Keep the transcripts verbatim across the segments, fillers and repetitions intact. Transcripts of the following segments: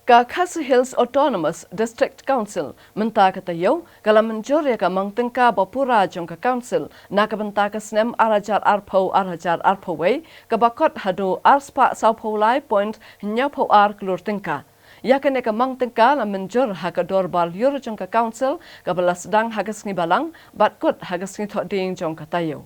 Ka Khasi Hills Autonomous District Council mynta ka taïew ka la mynjur ïa ka mang tyngka ba pura jong ka Council na ka bynta ka snem ar hajar arphew, ar hajar arphew wei, kaba kot haduh ar spah sawphew lai point hynñiewphew ar klur tyngka. Ïa kane ka mang tyngka la mynjur ha ka dorbar lyiur jong ka Council kaba la sdang ha ka sngi Balang bad kut ha ka sngi Thohdieng jong ka taïew.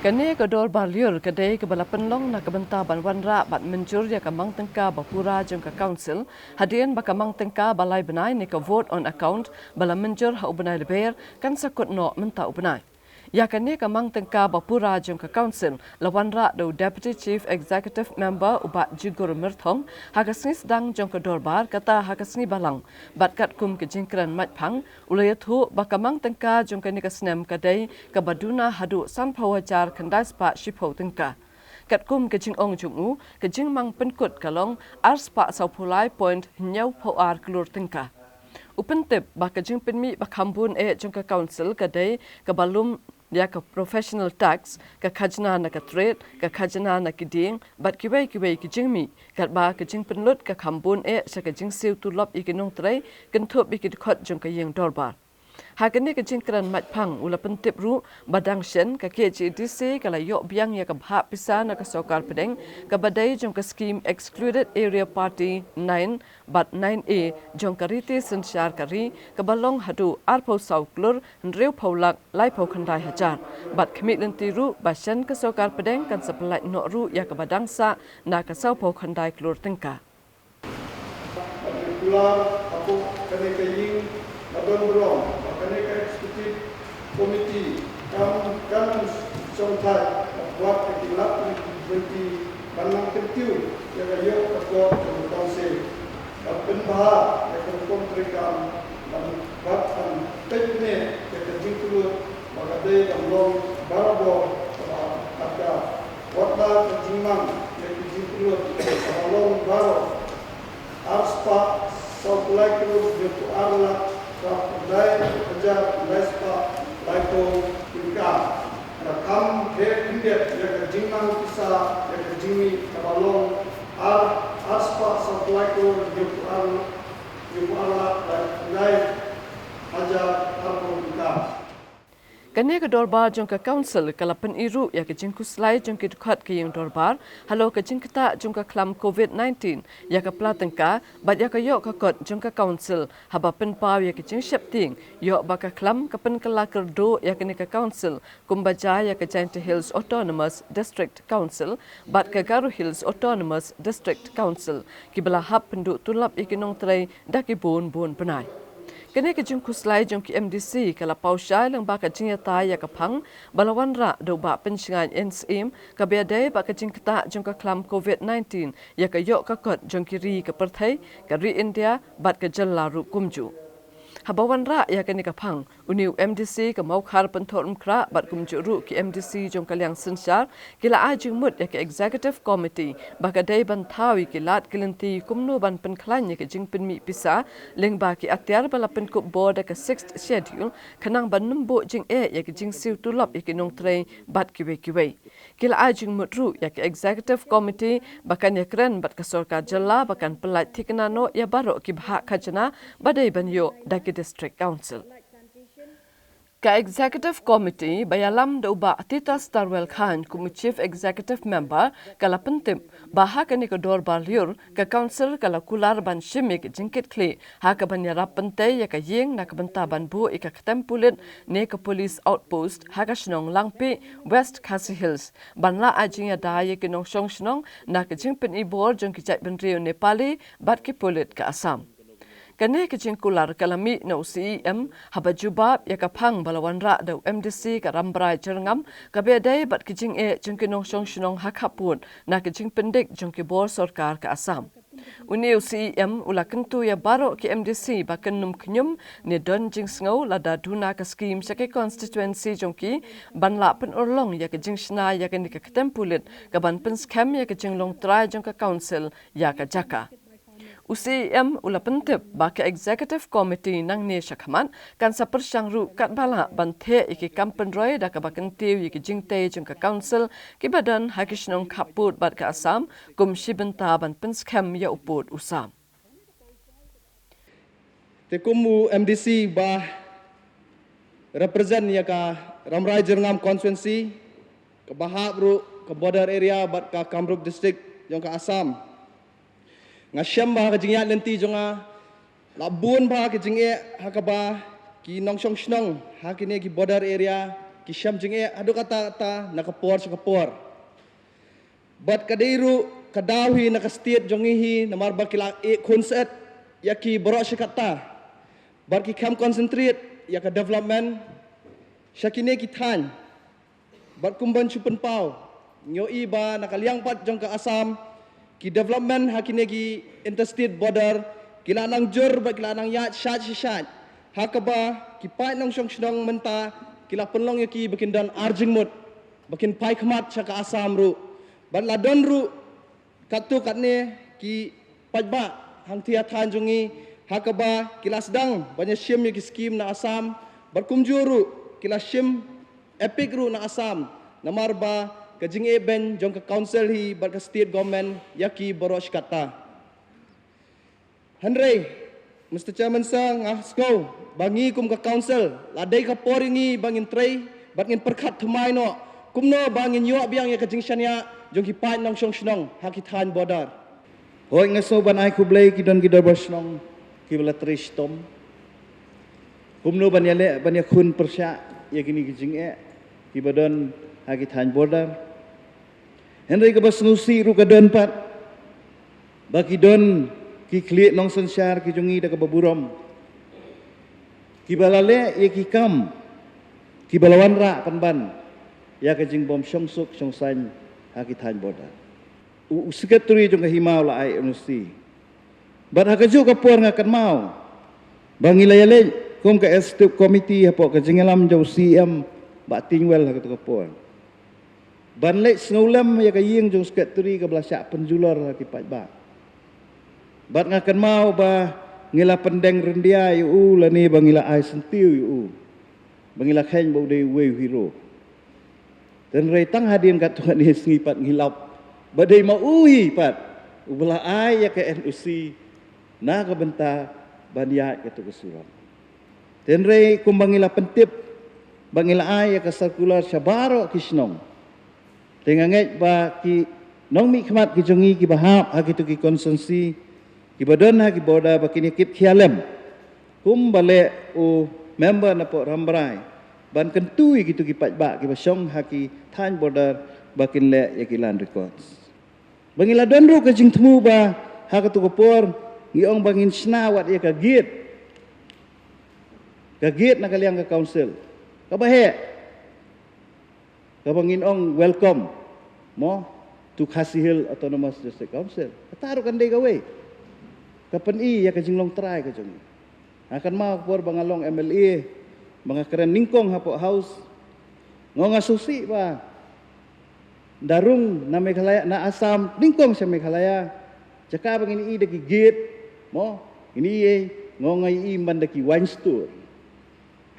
Kane ka dorbar lyiur ka dei kaba la pynlong na ka bynta ban wanrah bad mynjur ïa ka mang tyngka ba pura jong ka Council, hadien ba ka mang tyngka ba lai bnai ne ka vote on account ba la mynjur ha u bnai Lber kan sa kut noh mynta u bnai. Ïa kane ka mang tyngka ba pura jong ka Council la wanrah da u Deputy Chief Executive Member u Bah Jigur Myrthong ha ka sngi sdang jong ka dorbar, kata ha ka sngi Balang. Bad katkum ka jingkren maitphang, u la ïathuh ba ka mang tyngka jong kane ka snem ka dei kaba duna haduh sanphew hajar khyndai spah shiphew tyngka. Katkum ka jingong jong u, ka jingmang pynkut ka long ar spah sawphew lai point hynñiewphew ar klur tyngka. U pyntip ba ka jingpynmih ba kham bun eh jong ka Council ka dei kaba lum ïa ka professional tax, ka khajna na ka trade, ka khajna na ki dieng bad kiwei kiwei ki jingmih, katba ka jingpynlut ka kham bun eh sha ka jingsiew tulop ïa ki nongtrei kynthup ïa ki dkhot jong ka ïing dorbar. Ha kane ka jingkren maitphang, u la pyntip ruh ba dang shen ka K H A D C ka la ïoh biang ïa ka bhah pisa na ka sorkar pdeng kaba dei jong ka skim Excluded Area Party nine bad nine A jong ka riti synshar ka ri, kaba long haduh arphew saw klur hynriewphew lak laiphew khyndai hajar. Bad khmih lynti ruh ba shen ka sorkar pdeng kan sa pyllait noh ruh ïa kaba dang sah na ka sawphew khyndai klur tyngka. Bad ïa kular hapoh kane ka ïing ba don burom ba kane ka Executive Committee kam, kan shongthait bad wat ïa ki lad ki lynti ban nang kyntiew ïa ka ïoh ka kot jong ka Council, ban pynbha ïa ka rukom treikam, ban, bad ban peit ne ïa ka jingkyllut ba ka dei ban long barabor kaba adkar. Wat la ka jingmang ïa ki jingkyllut kaba long baroh, ar spah sawphew lai klur hynñiewphew ar lak khyndai hajar khyndai spah laiphew tyngka, la kham her khyndiat ïa ka jingmang pisa ïa ka jingmih kaba long ar, ar spah sawphew lai klur hynñiewphew ar, hynñiewphew ar lak khyndai hajar arphew tyngka. Kane ka dorbar jong ka Council ka la pyni ruh ïa ka jingkhuslai jong ki dkhot ka ïing dorbar halor ka jingktah jong ka khlam Covid nineteen ïa ka pla tyngka bad ïa ka ïoh ka kot jong ka Council, haba pynpaw ïa ka jingsheptieng ïoh ba ka khlam ka pynkylla kyrduh ïa kane ka Council kumba jia ïa ka Jaintia Hills Autonomous District Council bad ka Garo Hills Autonomous District Council, kiba la hap pynduh tulop ïa ki nongtrei da ki bun bun bnai. Kane ka jingkhuslai jong ki M D C ka la paw shai lyngba ka jingïatai ïa ka phang ba la wanrah da u Bah Pynshngaiñ N Syiem, kaba ïadei bad ka jingktah jong ka khlam Covid nineteen ïa ka ïoh ka kot jong ki ri ka pyrthei, ka ri India bad ka jylla ruh kumjuh. Haba wanrah ïa kane ka phang, une u M D C ka Mawkhar Pynthoh Umkhrah bad kumjuh ruh ki M D C jong ka liang synshar ki la ai jingmut ïa ka Executive Committee ba ka dei ban thaw ïa ki lad ki lynti kumno ban pynkhlaiñ ïa ka jingpynmih pisa lyngba ki atiar ba la pynkup bor da ka Sixth Schedule, khnang ban ym buh jingeh ïa ka jingsiew tulop ïa ki nongtrei bad kiwei kiwei. Ki la ai jingmut ruh ïa ka Executive Committee ba kan ïakren bad ka sorkar jylla ba kan pyllait thikna noh ïa baroh ki bhah khajna ba dei ban ïoh da ki District Council. Ka Executive Committee ba ïalam da u Bah Titus Tarwel Chyne kum u Chief Executive Member ka la pyntip ba ha kane ka dorbar lyiur ka Council ka la kular ban shim ïa ka jingkitkhlieh ha kaban ïarap pyntei ïa ka ïing na ka bynta ban buh ïa ka ktem pulit ne ka police outpost ha ka shnong Langpih, West Khasi Hills, ban lah ai jingïada ïa ki nongshong shnong na ka jingpyni bor jong ki jaitbynriew Nepali bad ki pulit ka Assam. Kane ka jingkular ka la mih na u C E M haba jubab ïa ka phang ba la wanrah da u M D C ka Rambrai Jyrngam kaba ïadei bad ka jingeh jong ki nongshong shnong ha khappud na ka jingpyndik jong ki bor sorkar ka Assam. Une u C E M u la kyntu ïa baroh ki M D C ba kin nym khñium ne don jingsngew lada duna ka skim sha ki constituency jong ki ban lah pynurlong ïa ka jingshna ïa kane ka ktem pulit kaban pynskhem ïa ka jinglong trai jong ka council ïa ka jaka. U C E M u la pyntip ba ka executive committee nangne shakhmat kan sa pyrshang ruh katba lah ban theh ïa ki kam pynroi da kaba kyntiew ïa ki jingtei jong ka council kiba don ha ki shnong khappud bad ka Assam kum shi bynta ban pynskhem ïa u pud u sam. Te kum u M D C ba represent ïa ka Rambrai Jyrngam constituency kaba hap ruh ka border area bad ka Kamrup district jong ka Assam. Nga shem ba ka jingïaid lynti jong nga la bun ba ka jingeh ha kaba ki nongshong shnong ha kine ki border area ki shem jingeh haduh katta katta na ka por sha ka por. Bad ka dei ruh ka daw hi na ka state jong ngi hi namar ba ki la ïeh khun set ïa ki baroh shi katta. Bad ki khlem concentrate ïa ka development sha kine ki thaiñ. Bad kum ban shu pynpaw, ngi ïohi ba na ka liang pat jong ka Assam ki development ha kine ki interstate border ki la nang jur bad ki la nang ïaid shait shi shait. Ha kaba ki paid nongshong shnong mynta ki la pynlong ïa ki ba kin don arjingmut ba kin phai khmat sha ka Assam ruh. Bad la don ruh katto katne ki paidbah hangthie ha thaiñ jong ngi ha kaba ki la sdang ban ïa shim ïa ki skim na Assam bad kumjuh ruh ki la shim EPIC ruh na Assam namar ba ka jingeh beiñ jong ka council hi bad ka state government ïa ki baroh shi katta. Hynrei Mister Chairman Sir, nga sngew ba ngi kum ka council la dei ka por ïa ngi ba ngin trei bad ngin pyrkhat thymmai noh kumno ba ngin ïoh biang ïa ka jingshaniah jong ki paid nongshong shnong ha ki thaiñ border. Hooid, nga sngew ban ai khublei ki don ki dorbar shnong kiba la trei shitom kumno ban ïaleh ban ïakhun pyrshah ïa kine ki jingeh kiba don ha ki thaiñ border. Hynrei kaba sngewsih ruh ka don pat ba ki don ki khlieh nongsynshar ki jong ngi da kaba burom kiba la leh ïa ki kam kiba la wanrah pynban ïa ka jingbym shongsuk shongsaiñ ha ki thaiñ border. U, u secretary jong ka hima u la ai N O C. Bad ha kajuh ka por nga kynmaw ba ngi la ïaleit kum ka executive committee hapoh ka jingïalam jong u C E M Bah Tingwell ha kato ka por ban leit sngewlem ïa ka ïing jong u secretary kaba la shah pynjulor ha ki paidbah. Bad nga kynmaw ba ngi la pyndeng ryndia ïa u lane ba ngi la ai syntiew ïa u ba ngi la kheiñ ba u dei uwei u hero. Hynrei tang hadien katto katne sngi pat ngi lap ba dei ma u hi pat uba la ai ïa ka N O C na ka bynta ban ïaid kato ka surok. Hynrei kumba ngi la pyntip ba ngi la ai ïa ka circular sha baroh ki shnong. Te nga ngeit ba ki nongmihkhmat ki jong ngi kiba hap ha kito ki constituency kiba don ha ki border ba kin ïa kit khia lem kumba leh u member na poh Rambrai ban kyntu ïa kito ki paidbah kiba shong ha ki thaiñ border ba kin leh ïa ki land records. Ba ngi la don ruh ka jingthmu ba ha kato ka por ngi ong ba ngin shna wat ïa ka gate, ka gate na ka liang ka council kaba heh, kaba ngin ong welcome mo to Khasi Hills Autonomous District Council. Kata ruh kan dei kawei ka pyni ïa ka jinglong trai ka jong ngi. Nga kynmaw ka por ba nga long M L A ba nga kren nyngkong hapoh House, nga ong nga sngewsih ba da rung na Meghalaya, na Assam nyngkong sha Meghalaya, jaka ba ngin ïohi da ki gate mo, ngin ïohi, nga ong nga ïohi man da ki wine store.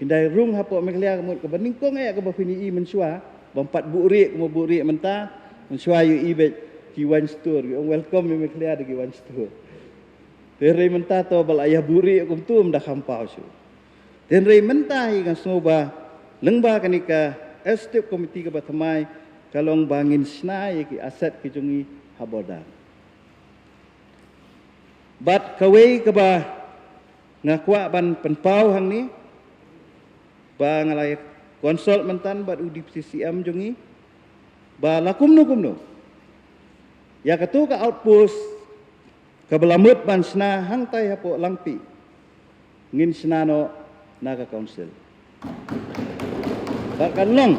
Phin da rung hapoh Meghalaya ka mut kaba nyngkong eh kaba phin ïohi mynshuwa bym pat buhrieh kumba buhrieh mynta. Mynshuwa ïohi beit ki wine store, ïohi welcome ïa Meghalaya da ki wine store. Hynrei mynta to ba la ïa buhrieh kumto ym da kham paw shuh. Hynrei mynta hi nga sngew ba lyngba kane ka executive committee kaba thymmai ka long ba ngin shna ïa ki asset ki jong ngi ha border. Bad kawei kaba nga kwah ban pynpaw hangne ba nga la consult mynta bad u Deputy C M jong ngi ba la kumno kumno ïa kato ka outpost kaba la mut ban shna hangtai hapoh Langpih Ngin shna noh na ka council. Bad kan long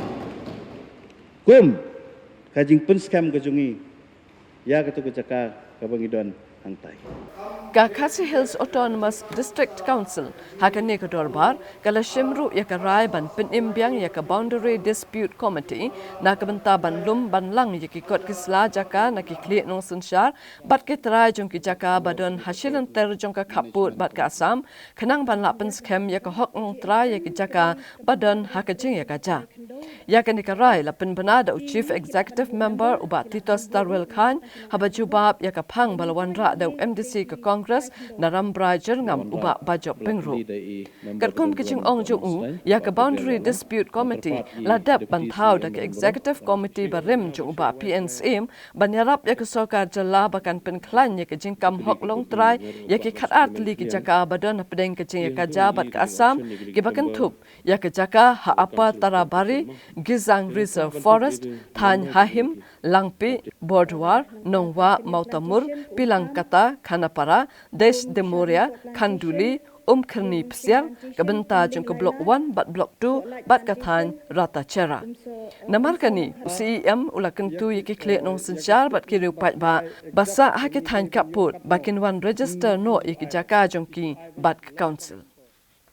kum ka jingpynskhem ka jong ngi ïa katu ka jaka kaba ngi don hangtai. Ka Khasi Hills Autonomous District Council ha kane ka dorbar ka la shim ruh ïa ka rai ban pynim biang ïa ka Boundary Dispute Committee na ka bynta ban lum ban lang ïa ki kot ki sla jaka na ki khlieh nongsynshar bad ki trai jong ki jaka ba don ha shilynter jong ka khappud bad ka Assam, khnang ban lah pynskhem ïa ka hok nongtrai ïa ki jaka ba don ha ka jingïakajia. Ïa kane ka rai la pynbna da u Chief Executive Member u Bah Titos Tarwel Chyne haba jubab ïa ka phang ba la wanrah da u M D C ka Congress na Rambrai Jyrngam u Bah Bajop Pyngrope. Katkum ka jingong jong u, ïa ka Boundary Dispute Committee la dep ban thaw da ka Executive Committee barim jong u Bah P N Syiem ban ïarap ïa ka sorkar jylla ba kan pynkhlaiñ ïa ka jingkam hok longtrai ïa ki khatar tylli ki jaka ba don hapdeng ka jingïakajia bad ka Assam, kiba kynthup ïa ka jaka ha Upper Tarabari, Gizang Reserve Forest, thaiñ Hahim, Langpih, Borduar, Nongwah, Mawtamur, Pilangkata, Khanapara, Desh Demoria, Khanduli, Umkhyrni Psiar, ka bynta jong ka Block One bad Block Two bad ka thaiñ Ratachera. Namar kane, u C E M u la kyntu ïa ki khlieh nongsynshar bad ki riew paidbah ba sah ha ki thaiñ khappud ba kin wan register noh ïa ki jaka jong ki bad ka Council.